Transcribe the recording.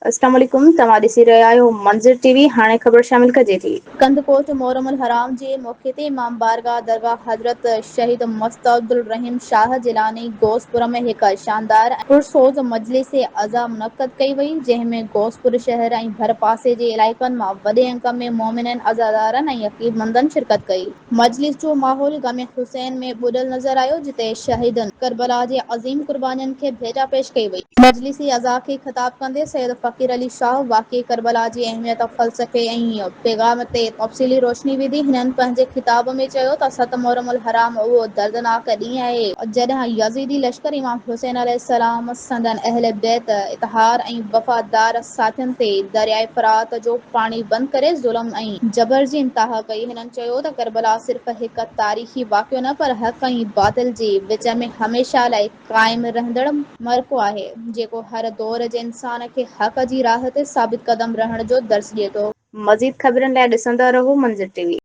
اسلام عليڪم توهان ڏسي رهيا آهيو منظر ٽي وي هاڻي خبر شامل ڪجي ٿي. ڪنڌڪوٽ محرم الحرام جي موقعي تي امام بارگاهه درگاهه حضرت شهيد مست عبدالرحيم شاهه جيلاني غوثپور ۾ هڪ شاندار ۽ پرسوز مجلس عزا منعقد ڪئي وئي جنهن ۾ غوثپور شهر ۽ ڀرپاسي جي علائقن مان وڏي انگ ۾ مومنن عزادارن ۽ عقيدمندن شرڪت ڪئي. مجلس جو ماحول غم حسين ۾ ٻڏل نظر آيو، جتي شهيدن ڪربلا جي عظيم قربانين کي ڀيٽا پيش ڪئي وئي. مجلس عزا کي خطاب ڪندي سيد فقير علي شاهه واقعي ڪربلا جي اهميت، فلسفي ۽ پيغام تي تفصيلي روشني وڌي. هنن پنهنجي خطاب ۾ چيو ته ست محرم الحرام اهو دردناڪ ڏينهن آهي، جڏهن يزيدي لشڪر امام حسين عليه السلام، سندن اهل بيت، اطهار ۽ وفادار ساٿين تي درياء فرات جو پاڻي بند ڪري ظلم ۽ جبر جي انتها ڪئي. هنن چيو ته ڪربلا صرف هڪ تاريخي واقعو نه پر حق ۽ باطل جي وچ ۾ هميشه لاء قائم رهندڙ معرڪو آهي، جيڪو هر دور جي انسان کي حق جي راهه تي ثابت قدم رهڻ جو درس ڏئي ٿو. مزيد خبرن لاء ڏسندا رهو منظر ٽي وي.